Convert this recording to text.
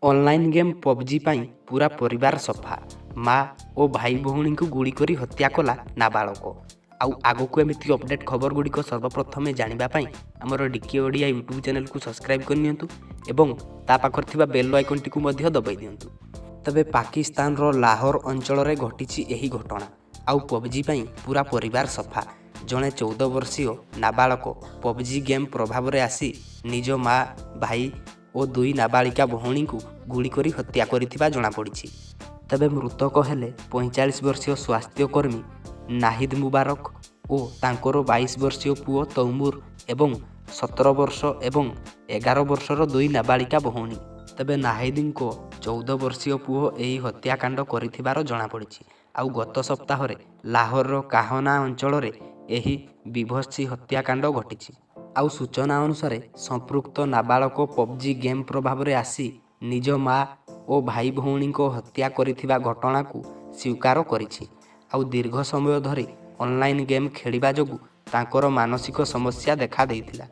Online game PUBG ପାଇଁ ପୂରା ପରିବାର ସଫା। ମା ଓ ଭାଇ ଭଉଣୀଙ୍କୁ ଗୁଳି କରି ହତ୍ୟା କଲା ନାବାଳକ। ଆଉ ଆଗକୁ ଏମିତି ଅପଡେଟ୍ ଖବରଗୁଡ଼ିକ ସର୍ବପ୍ରଥମେ ଜାଣିବା ପାଇଁ ଆମର ଡିକେ ଓଡ଼ିଆ ୟୁଟ୍ୟୁବ୍ ଚ୍ୟାନେଲକୁ ସବସ୍କ୍ରାଇବ୍ କରିନିଅନ୍ତୁ ଏବଂ ତା ପାଖରେ ଥିବା ବେଲ୍ ଆଇକନ୍ଟିକୁ ମଧ୍ୟ ଦବାଇ ଦିଅନ୍ତୁ। ତେବେ ପାକିସ୍ତାନର ଲାହୋର ଅଞ୍ଚଳରେ ଘଟିଛି ଏହି ଘଟଣା। ଆଉ ପବଜି ପାଇଁ ପୂରା ପରିବାର ସଫା। ଜଣେ 14 ବର୍ଷୀୟ ନାବାଳକ ପବଜି ଗେମ୍ ପ୍ରଭାବରେ ଆସି ନିଜ ମା, ଭାଇ ଓ ଦୁଇ ନାବାଳିକା ଭଉଣୀଙ୍କୁ ଗୁଳି କରି ହତ୍ୟା କରିଥିବା ଜଣାପଡ଼ିଛି। ତେବେ ମୃତକ ହେଲେ 45 ବର୍ଷୀୟ ସ୍ୱାସ୍ଥ୍ୟକର୍ମୀ ନାହିଦ ମୁବାରକ ଓ ତାଙ୍କର 22 ବର୍ଷୀୟ ପୁଅ ତୈମୁର ଏବଂ 17 ବର୍ଷ ଏବଂ 11 ବର୍ଷର ଦୁଇ ନାବାଳିକା ଭଉଣୀ। ତେବେ ନାହିଦଙ୍କ 14 ବର୍ଷୀୟ ପୁଅ ଏହି ହତ୍ୟାକାଣ୍ଡ କରିଥିବାର ଜଣାପଡ଼ିଛି। ଆଉ ଗତ ସପ୍ତାହରେ ଲାହୋରର କାହନା ଅଞ୍ଚଳରେ ଏହି ବୀଭତ୍ସ ହତ୍ୟାକାଣ୍ଡ ଘଟିଛି। ଆଉ ସୂଚନା ଅନୁସାରେ, ସମ୍ପୃକ୍ତ ନାବାଳକ ପବଜି ଗେମ୍ ପ୍ରଭାବରେ ଆସି ନିଜ ମା ଓ ଭାଇ ଭଉଣୀଙ୍କ ହତ୍ୟା କରିଥିବା ଘଟଣାକୁ ସ୍ୱୀକାର କରିଛି। ଆଉ ଦୀର୍ଘ ସମୟ ଧରି ଅନଲାଇନ୍ ଗେମ୍ ଖେଳିବା ଯୋଗୁଁ ତାଙ୍କର ମାନସିକ ସମସ୍ୟା ଦେଖାଦେଇଥିଲା।